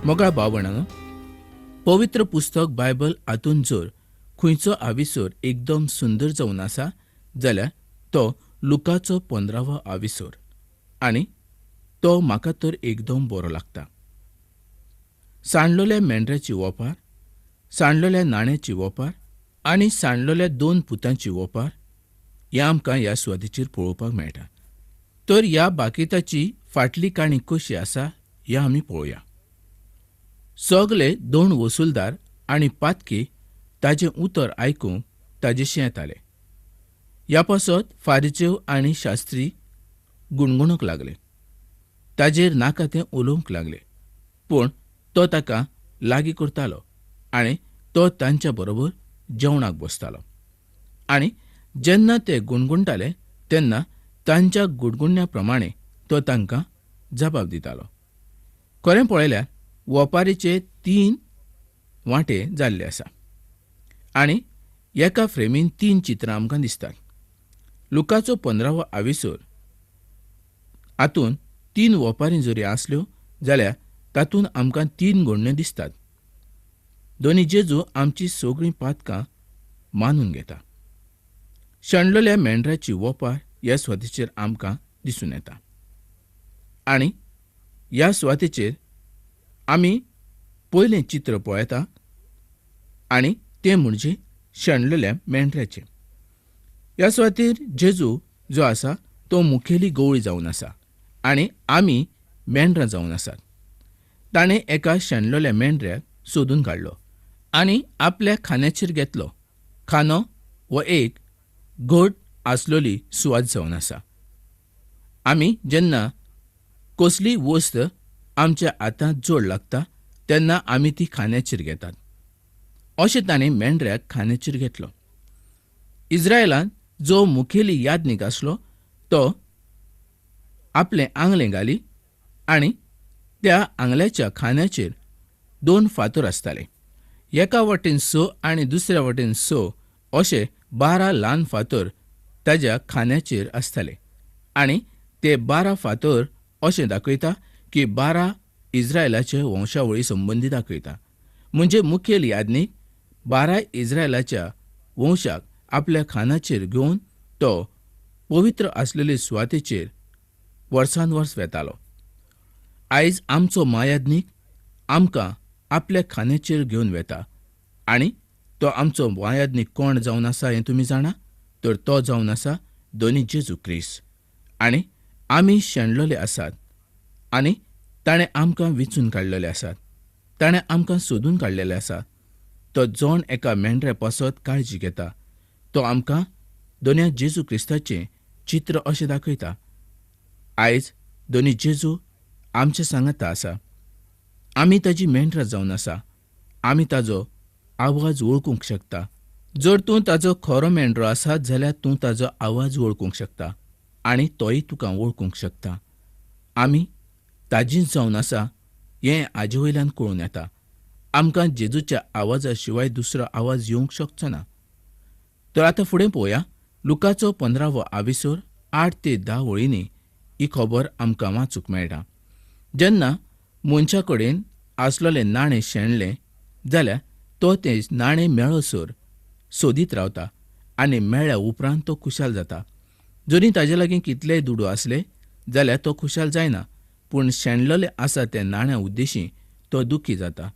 मोगाळ भाव-भयणांनो, पवित्र पुस्तक बायबल हातूंत जर खंयचो आविसर एकदम सुंदर जावन आसा जाल्यार तो लुकाचो पंदरावो आविसर आनी तो म्हाका तर एकदम बरो लागता. सांडलोल्या मेंढराची ओपार, सांडलोल्या नाण्याची ओपार आनी सांडलोल्या दोन पुतांची ओपार हें आमकां ह्या सुवातेचेर पळोवपाक मेळटा. तर ह्या बाकीताची फाटली काणी कशी आसा हें आमी पळोवया. सगले दोन वसुलदार आनी पातकी ताजें उतर आयकूंक ताजेशीं येताले. ह्या पासत फारिजेव आनी शास्त्री गुणगुणूंक लागले, ताजेर नाका तें उलोवंक लागले. पूण तो ताका लागीं करतालो आनी तो तांच्या बरोबर जेवणाक बसतालो. आनी जेन्ना ते गुणगुणटाले तेन्ना तांच्या गुणगुण्ण्या प्रमाणे तो तांकां जबाब दितालो. खरें पळयल्यार वपारीचे 3 वांटे जाल्ले आसा आनी एका फ्रेमीन 3 चित्रां आमकां दिसतात. लुकाचो 15वो आविसर हातूंत 3 वपारी जरी आसल्यो जाल्यार तातूंत आमकां 3 घडण्यो दिसतात. दोनी जेजू आमची सगळीं पातकां मानून घेता. शेणलोल्या मेंढराची वपार ह्या सुवातेचेर आमकां दिसून येता आनी ह्या सुवातेचेर आमी पयलें चित्र पळयता आनी तें म्हणजे शेणलोल्या मेंढराचें. ह्या सुवातेर जेजू जो आसा तो मुखेली गवळी जावन आसा आनी आमी मेंढरां जावन आसात. ताणें एका शेणलोल्या मेंढऱ्याक सोदून काडलो आनी आपल्या खांद्याचेर घेतलो. खांदो हो एक घट आसलेली सुवात जावन आसा. आमी जेन्ना कसलीय वस्त आमच्या हातांत जोड लागता तेन्ना आमी ती खांद्याचेर घेतात. अशें ताणें मेंढऱ्याक खांद्याचेर घेतलो. इस्रायलांत जो मुखेली याज्ञीक आसलो तो आपलें आंगलें घाली आनी त्या आंगल्याच्या खांद्याचेर 2 फातर आसताले. एका वटेन 6 आनी दुसऱ्या वटेन 6 अशे 12 ल्हान फातर ताज्या खांद्याचेर आसताले आनी ते 12 फातर अशें दाखयता की 12 इस्रायलाचे वंशावळी संबंदी दाखयता. म्हणजे मुखेल याज्ञीक 12 इस्रायलाच्या वंशाक आपल्या खांद्याचेर घेवन तो पवित्र आसलेले सुवातेचेर वर्सान वर्स वेतालो. आयज आमचो मायाज्ञीक आमकां आपल्या खांद्याचेर घेवन वेता आनी तो आमचो मायाज्ञीक कोण जावन आसा हें तुमी जाणा? तर तो जावन आसा दोनी जेजू क्रिस्त. आनी आमी शेणलोले आसात आनी ताणें आमकां विंचून काडलेले आसात, ताणें आमकां सोदून काडलेले आसा. तो जण एका मेंढऱ्या पासत काळजी घेता. तो आमकां दोन्या जेजू क्रिस्ताचें चित्र अशें दाखयता. आयज दोनी जेजू आमचे सांगाता आसा. आमी ताजी मेंढरां जावन आसा. आमी ताजो आवाज वळखूंक शकता. जर तूं ताजो खरो मेंढरो आसा जाल्यार तूं ताजो आवाज वळखूंक शकता आनी तोय तुका वळखूंक शकता. आमी ताजीच जावन आसा हें हाजे वयल्यान कळून येता. आमकां जेजूच्या आवाजा शिवाय दुसरो आवाज येवंक शकचो ना. तर आतां फुडें पळोवया लुकाचो 15वो आविसर 8 ते 10 वळींनी ही खबर आमकां वाचूंक मेळटा. जेन्ना मनशा कडेन आसलेलें नाणें शेणलें जाल्यार तो तें नाणें मेळसर सोदीत रावता आनी मेळ्ळ्या उपरांत तो खुशाल जाता. जरी ताजे लागीं कितलेय दुडू आसले जाल्यार तो खुशाल जायना, पूण शेणलेलें आसा तें नाण्या उद्देशी तो दुखी जाता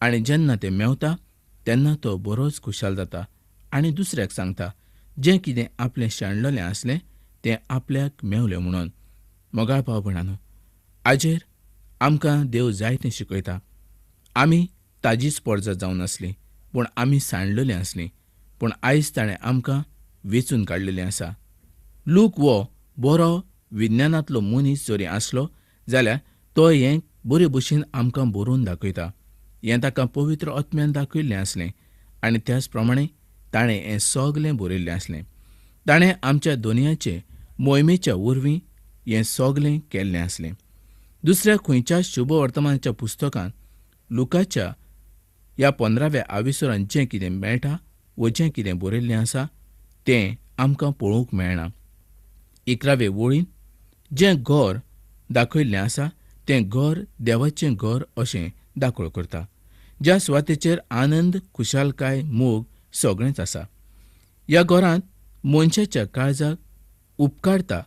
आनी जेन्ना तें मेवता तेन्ना तो बरोच खुशाल जाता आनी दुसऱ्याक सांगता जें कितें आपलें शेणलेलें आसलें तें आपल्याक मेवलें म्हणून. मोगाळ भाव भयणांनो, आजेर आमकां देव जायतें शिकयता. आमी ताजीच परजा जावन आसली, पूण आमी सांडलेलीं आसलीं, पूण आयज ताणें आमकां वेंचून काडलेलें आसा. लूक हो बरो विज्ञानांतलो मनीस जरी आसलो जाल्यार तो हें बरे भशेन आमकां बरोवन दाखयता. हें ताका पवित्र आत्म्यान दाखयल्लें आसलें आनी त्याच प्रमाणे ताणें हें सगलें बरयल्लें आसलें. ताणें आमच्या दोनयाचे मोहिमेच्या वरवीं हें सगलें केल्लें आसलें. दुसऱ्या खंयच्या शुभ वर्तमानाच्या पुस्तकांत लुकाच्या ह्या 15व्या आविसरान जें कितें मेळटा वो जें कितें बरयल्लें आसा तें आमकां पळोवंक मेळना. 11वे वळीन जें घर दाखयल्लें आसा तें घर देवाचें घर अशें दाखळ करता, ज्या सुवातेचेर आनंद, खुशालकाय, मोग सगळेंच आसा. ह्या घरांत मनशाच्या काळजाक उपकारता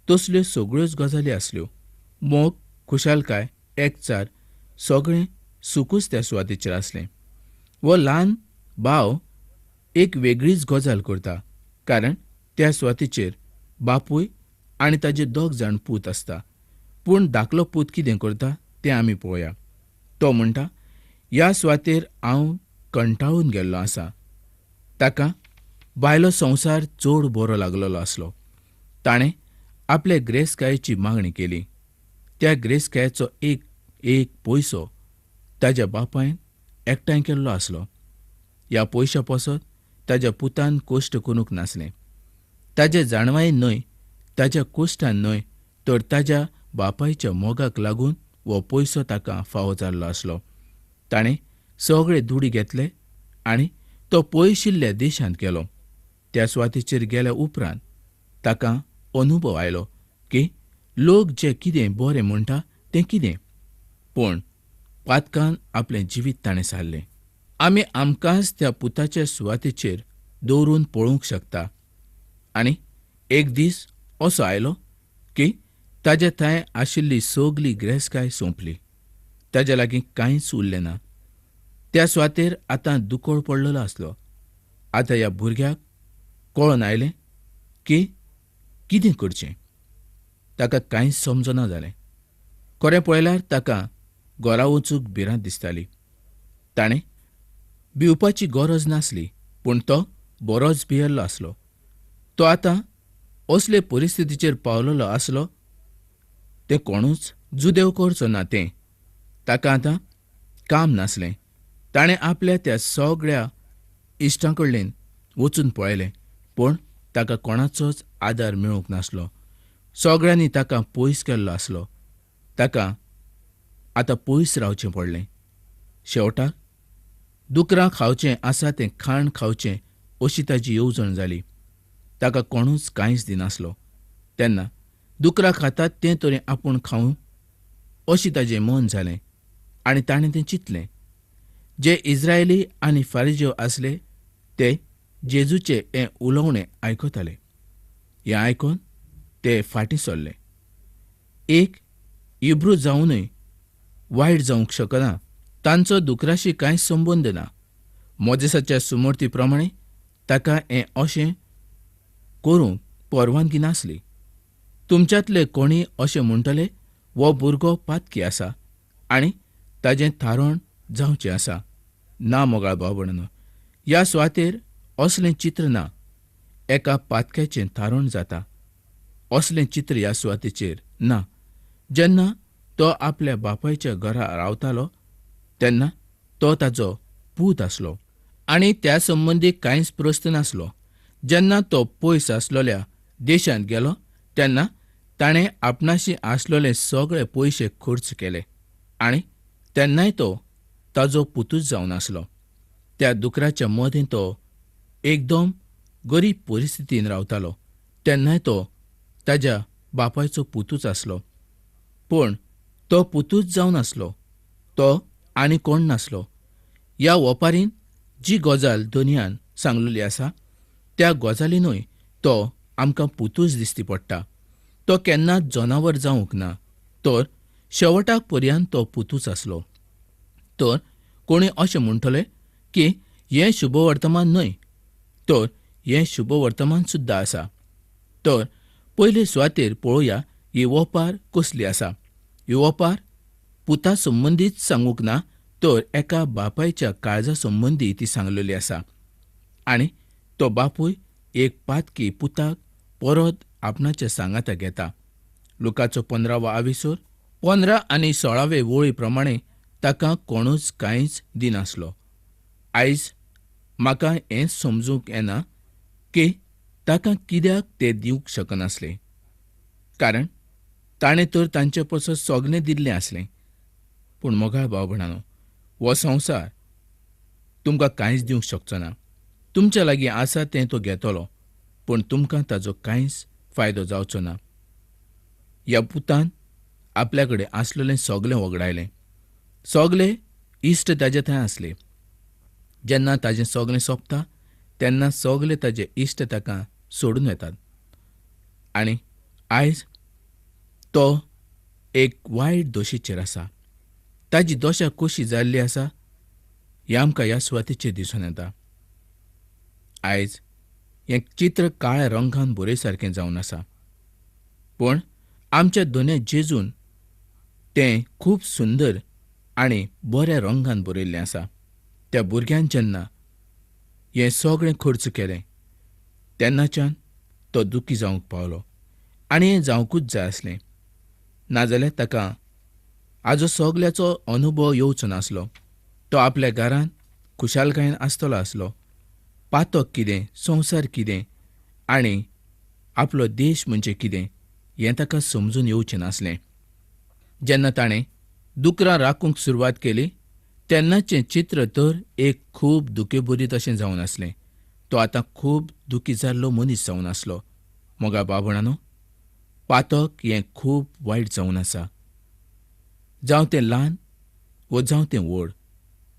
तसल्यो सगळ्योच गजाली आसल्यो. मोग, खुशालकाय, एकचार, सगळें सुखूच त्या सुवातेचेर आसलें. हो ल्हान भाव एक वेगळीच गजाल करता, कारण त्या सुवातेचेर बापूय आनी ताजे 2 जाण पूत आसता. पूण धाकलो पूत कितें करता तें आमी पळोवया. तो म्हणटा, ह्या सुवातेर हांव कंटाळून गेल्लो आसा. ताका भायलो संवसार चड बरो लागलेलो आसलो. ताणें आपले ग्रेसकायेची मागणी केली. त्या ग्रेसकायेचो एक एक पयसो ताज्या बापायन एकठांय केल्लो आसलो. ह्या पयशा पासत ताज्या पुतान कश्ट करूंक नासलें. ताज्या जाणवायेन न्हय, ताज्या कश्टान न्हय, तर ताज्या बापायच्या मोगाक लागून हो पयसो ताका फावो जाल्लो आसलो. ताणें सगळे दुडी घेतले आनी तो पयशिल्ल्या देशांत गेलो. त्या सुवातेचेर गेल्या उपरांत ताका अनुभव आयलो की लोक जे कितें बरें म्हणटा तें कितें, पूण पातकान आपलें जिवीत ताणें सारलें. आमी आमकांच त्या पुताच्या सुवातेचेर दवरून पळोवंक शकता. आनी एक दीस असो आयलो की ताज्या थंय आशिल्ली सगली ग्रेसकाय सोंपली. ताज्या लागीं कांयच उरलें ना. त्या सुवातेर आतां दुकळ पडलेलो आसलो. आतां ह्या भुरग्याक कळोन आयलें की कितें करचें. ताका कांयच समजना जालें. खरें पळयल्यार ताका घरा वचूंक भिरांत दिसताली. ताणें भिवपाची गरज नासली, पूण तो बरोच भियेल्लो आसलो. तो आतां असले परिस्थितीचेर पावलेलो आसलो तें कोणूच जुदेव करचो ना तें. ताका आतां काम नासलें. ताणें आपल्या त्या सगळ्या इश्टां कडल्यान वचून पळयलें, पूण ताका कोणाचोच आदार मेळूंक नासलो. सगळ्यांनी ताका पयस केल्लो आसलो. ताका आतां पयस रावचें पडलें. शेवटाक दुकरां खावचें आसा तें खाण खावचें अशी ताजी येवजण जाली. ताका कोणूच कांयच दिनासलो. तेन्ना दुकरां खातात तें तरी आपूण खावं अशी ताजें मन जालें आनी ताणें तें चिंतलें. जे इस्रायली आनी फारिजेव आसले ते जेजूचें हें उलोवणें आयकताले. हें आयकून ते फाटीं सरले. एक इब्रू जावनूय वायट जावंक शकना, तांचो दुकराशी कांय संबंद ना. मोजेसाच्या सुमर्ती प्रमाणे ताका हें अशें करूंक परवानगी नासली. तुमच्यांतले कोणी अशें म्हणटले, हो भुरगो पातकी आसा आनी ताजें थारण जावचें आसा. ना मोगाळ भाव भयणांनो, ह्या सुवातेर असलें चित्र ना. एका पातक्याचें थारण जाता असलें चित्र ह्या सुवातेचेर ना. जेन्ना तो आपल्या बापायच्या घरा रावतालो तेन्ना तो ताजो पूत आसलो आनी त्या संबंदी कांयच प्रस्न नासलो. जेन्ना तो पयस आसलेल्या देशांत गेलो तेन्ना ताणें आपणाशी आसलेले सगळे पयशे खर्च केले आनी तेन्नाय तो ताजो पुतूच जावन आसलो. त्या दुकराच्या मदें तो एकदम गरीब परिस्थितीन रावतालो तेन्नाय तो ताज्या बापायचो पुतूच आसलो. पूण तो पुतूच जावन आसलो, तो आनी कोण नासलो. ह्या वपारीन जी गजाल धनयान सांगलेली आसा त्या गजालीनूय तो आमकां पुतूच दिसती पडटा. तो केन्नाच जनावर जावंक ना, तर शेवटाक पर्यंत तो पुतूच आसलो. तर कोणी अशें म्हणटले की हें शुभवर्तमान न्हय, तर हें शुभवर्तमान सुद्दां आसा. तर पयले सुवातेर पळोवया ही वपार कसली आसा. ही वपार पुता संबंदीच सांगूंक ना, तर एका बापायच्या काळजा संबंदी ती सांगलेली आसा. आनी तो बापूय एक पातकी पुताक परत आपणाच्या सांगाता घेता. लुकाचो 15वो आविसोर 15 आनी 16वे वळी प्रमाणे ताका कोणूच कांयच दिनासलो. आयज म्हाका हें समजूंक येना की ताका कित्याक ते दिवंक शकनासले, कारण ताणें तर तांचे पसत सगळें दिल्लें आसलें. पूण मोगाळ भाव भयणांनो, हो संवसार तुमकां कांयच दिवंक शकचो ना. तुमच्या लागीं आसा तें तो घेतलो, पूण तुमकां ताजो कांयच फायदो जावचो ना. ह्या पुतान आपल्या कडेन आसलेलें सगळें वगडायलें, सगळे इश्ट ताजे थंय आसले. जेन्ना ताजें सगळें सोंपता तेन्ना सगळे ताजे इश्ट ताका सोडून वेतात आनी आयज तो एक वायट दशेचेर आसा. ताजी दशा कशी जाल्ली आसा हें आमकां ह्या सुवातेचेर दिसून येता. आयज हें चित्र काळ्या रंगान बरय सारकें जावन आसा, पूण आमच्या धन्या जेजून तें खूब सुंदर आनी बऱ्या रंगान बरयल्लें आसा. त्या भुरग्यान जेन्ना हें सगळें खर्च केलें तेन्नाच्यान तो दुखी जावंक पावलो आनी हें जावंकूच जाय आसलें, नाजाल्यार ताका हाजो सगळ्याचो अनुभव येवचो नासलो. तो आपल्या घरांत खुशालकायेन आसतलो आसलो. पातक कितें, संवसार कितें आनी आपलो देश म्हणजे कितें हें ताका समजून येवचें नासलें. जेन्ना ताणें दुकरां राखूंक सुरवात केली तेन्नाचें चित्र तर एक खूब दुखेभरीत अशें जावन आसलें. तो आतां खूब दुखी जाल्लो मनीस जावन आसलो. मोगा बाबणानो, पातक हें खूब वायट जावन आसा. जावं तें ल्हान वो जावं तें व्हड,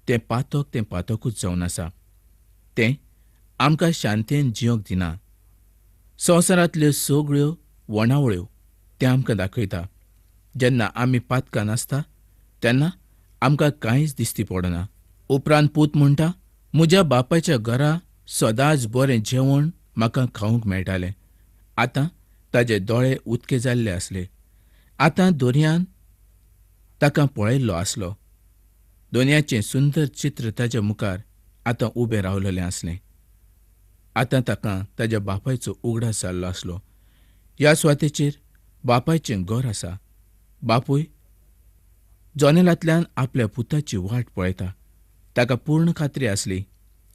तें पातक तें पातकूच जावन आसा. तें आमकां शांतेन जियोंक दिना. संवसारांतल्यो सगळ्यो वणावळ्यो तें आमकां दाखयता. जेन्ना आमी पातकां नासता तेन्ना आमकां कांयच दिसती पडना. उपरांत पूत म्हणटा, म्हज्या बापायच्या घरा सदांच बरें जेवण म्हाका खावंक मेळटालें. आतां ताजे दोळे उदके जाल्ले आसले. आतां दर्यान ताका पळयल्लो आसलो. दर्याचें सुंदर चित्र ताज्या मुखार आतां उबें रावलेलें आसलें. आतां ताका ताज्या बापायचो उगडास जाल्लो आसलो. ह्या सुवातेचेर बापायचें घर आसा. बापूय जनेलांतल्यान आपल्या पुताची वाट पळयता. ताका पूर्ण खात्री आसली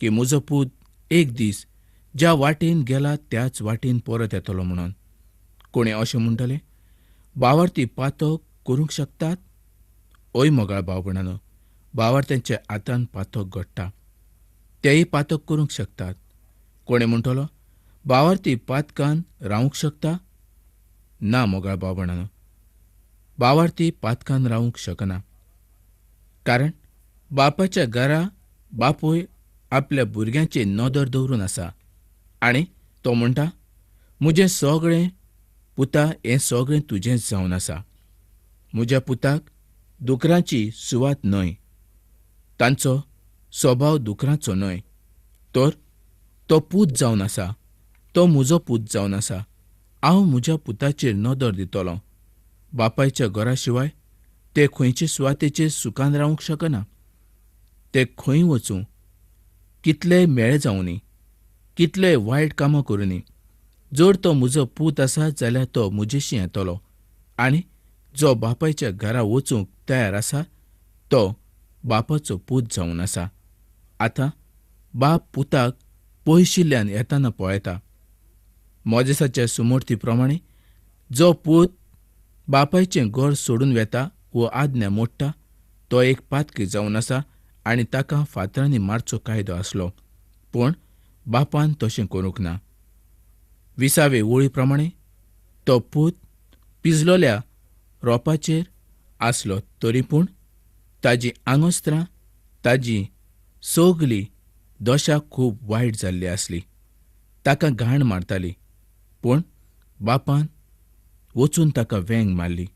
की म्हजो पूत एक दीस ज्या वाटेन गेला त्याच वाटेन परत येतलो म्हणून. कोणें अशें म्हणटलें, भावार्थी पातक करूंक शकतात? ओय मोगाळ भावपणानो, भावार्थ्यांच्या हातान पातक घडटा, तेय पातक करूंक शकतात. कोणें म्हणटलो, भावार्थी पातकान रावंक शकता? ना मोगाळ भावपणानो, भावार्थी पातकान रावंक शकना. कारण बापाच्या घरा बापूय आपल्या भुरग्यांचेर नदर दवरून आसा आनी तो म्हणटा, म्हजें सगळें पुता हें सगळें तुजेंच जावन आसा. म्हज्या पुताक दुकरांची सुवात न्हय, तांचो स्वभाव दुकरांचो न्हय, तर तो पूत जावन आसा. तो म्हजो पूत जावन आसा. हांव म्हज्या पुताचेर नदर दितलो. बापायच्या घरा शिवाय ते खंयचे सुवातेचेर सुखान रावंक शकना. ते खंय वचूं, कितलेय मेळे जावनी, कितलेय वायट कामां करुनी, जर तो म्हजो पूत आसा जाल्यार तो म्हजेशी येतलो आनी जो बापायच्या घरा वचूंक तयार आसा तो बापाचो पूत जावन आसा. आतां बाप पुताक पयशिल्ल्यान येताना पळयता. मोजेसाच्या सुमूर्ती प्रमाणे जो पूत बापायचें घर सोडून वेता वो आज्ञा मोडटा तो एक पातकी जावन आसा आनी ताका फातरांनी मारचो कायदो आसलो, पूण बापान तशें करूंक ना. 20वे वळी प्रमाणे तो पूत पिजलोल्या रोपाचेर आसलो तरी पूण ताजी आंगोस्त्रां, ताजी सगली दशा खूब वायट जाल्ली आसली. ताका घाण मारताली, पूण बापान वचून ताका वेंग मारली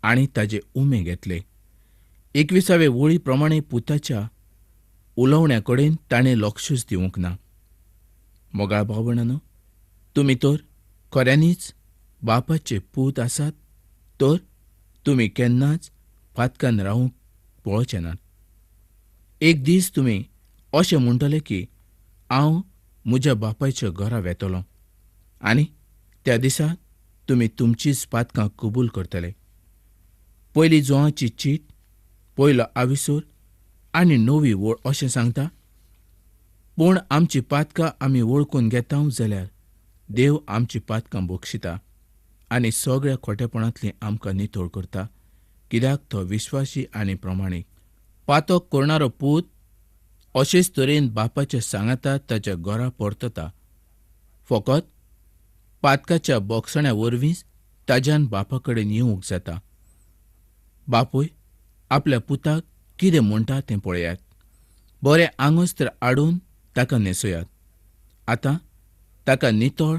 आनी ताजे उमे घेतले. 21वे वळी प्रमाणे पुताच्या उलोवण्या कडेन ताणें लक्षूच दिवंक ना. मोगाळ भावणानो, तुमी तर खऱ्यांनीच बापाचे पूत आसात तर तुमी केन्नाच पातकान रावंक पळोवचे नात. एक दीस तुमी अशें म्हणटले की हांव म्हज्या बापायच्या घरा वेतलो आनी त्या दिसा तुमी तुमचीच पातकां कबूल करतले. पयली जोवाची चीट, पयलो आविसोर आनी 9वी वळ अशें सांगता, पूण आमची पातकां आमी वळखून घेता जाल्यार देव आमची पातकां बक्षिता आनी सगळ्या खोटेपणांतली आमकां नितळ करता, कित्याक तो विश्वासी आनी प्रमाणीक. पातक करणारो पूत अशेच तरेन बापाच्या सांगाता ताच्या घरा परतता. फकत पातकाच्या बोगसण्या वरवींच ताज्यान बापा कडेन येवंक जाता. बापूय आपल्या पुताक कितें म्हणटा तें पळयात. बरें आंगवस्त्र हाडून ताका न्हेसयात. आतां ताका नितळ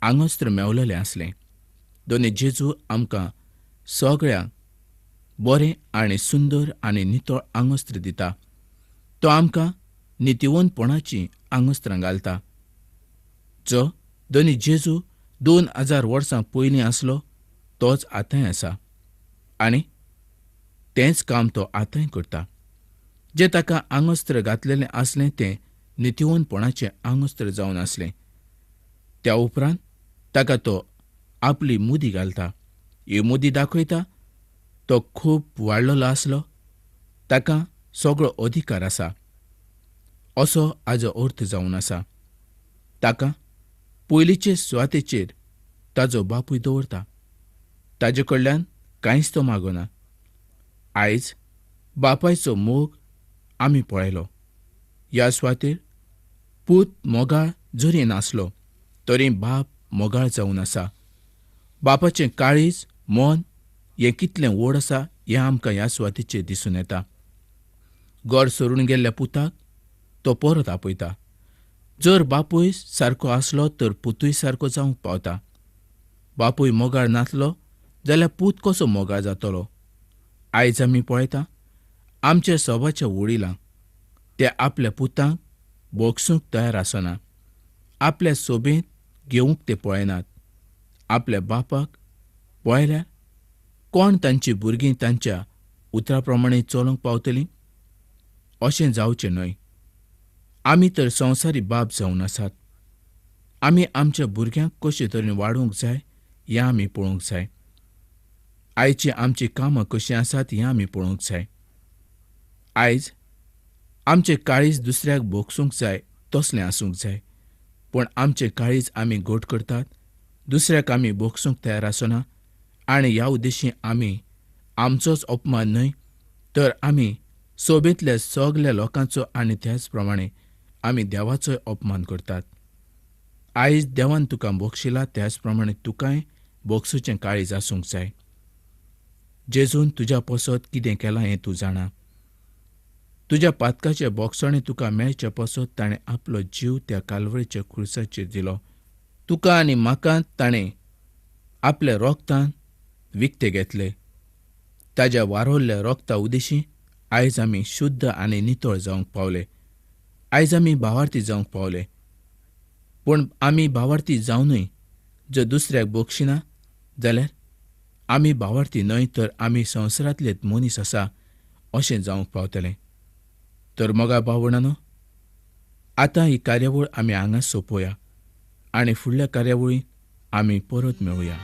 आंगवस्त्र मेवलेलें आसलें. दोनी जेजू आमकां सगळ्यांक बरें आनी सुंदर आनी नितळ आंगवस्त्र दिता. तो आमकां नितिवंतपणाचीं आंगवस्त्रां घालता. जो दोनी जेजू 2000 वर्सां पयलीं आसलो तोच आतांय आसा आनी तेंच काम तो आतांय करता. जें ताका आंगवस्त्र घातलेलें आसलें तें नितिवंतपणाचें आंगवस्त्र जावन आसलें. त्या उपरांत ताका तो आपली मुदी घालता. ही मुदी दाखयता तो खूब वाडलेलो आसलो, ताका सगळो अधिकार आसा असो हाजो अर्थ जावन आसा. ताका पयलींचे सुवातेचेर ताजो बापूय दवरता. ताजे कडल्यान कांयच तो मागना. आयज बापायचो मोग आमी पळयलो. ह्या सुवातेर पूत मोगाळ जरी नासलो तरी बाप मोगाळ जावन आसा. बापाचें काळीज मन हें कितलें व्हड आसा हें आमकां ह्या सुवातेचेर दिसून येता. घर सोडून गेल्ल्या पुताक तो परत आपयता. जर बापूय सारको आसलो तर पुतूय सारको जावंक पावता. बापूय मोगाळ नासलो जाल्यार पूत कसो मोगाळ जातलो? आयज आमी पळयता आमच्या सभाच्या वडिलांक ते आपल्या पुतांक भोगसूंक तयार आसना. आपल्या सोबेंत घेवंक ते पळयनात. आपल्या बापाक पळयल्यार कोण तांची भुरगीं तांच्या उतरा प्रमाणे चलूंक पावतलीं? अशें जावचें न्हय. आमी तर संवसारी बाप जावन आसात. आमी आमच्या भुरग्यांक कशे तरेन वाडोवंक जाय हें आमी पळोवंक जाय. आयची आमचीं कामां कशीं आसात हें आमी पळोवंक जाय. आयज आमचें काळीज दुसऱ्याक भोगसूंक जाय तसलें आसूंक जाय. पूण आमचें काळीज आमी घट करतात, दुसऱ्याक आमी भोगसूंक तयार आसना आनी ह्या उद्देशी आमी आमचोच अपमान न्हय तर आमी सोबेंतल्या सगल्या लोकांचो आनी त्याच प्रमाणे आमी देवाचोय अपमान करतात. आयज देवान तुका भोगशिला त्याच प्रमाणे तुकाय भोगसूचें काळीज आसूंक जाय. जेजून तुज्या पसत कितें केलां हें तूं जाणा. तुज्या पातकाचे भोगसणे तुका मेळचे पसत ताणें आपलो जीव त्या कालवरीच्या खुर्साचेर दिलो. तुका आनी म्हाका ताणें आपल्या रोगतान विकते घेतले. ताज्या वारवल्ल्या रोगता उदेशी आयज आमी शुद्ध आनी नितळ जावंक पावले. आयज आमी भावार्थी जावंक पावले. पूण आमी भावार्थी जावनूय जर दुसऱ्याक भोगशिना जाल्यार आमी भावार्थी न्हय तर आमी संवसारांतलेच मनीस आसा अशें जावंक पावतलें. तर मोगा भावणानो, आतां ही कार्यावळ आमी हांगा सोंपोवया आनी फुडल्या कार्यावळींत आमी परत मेळुया.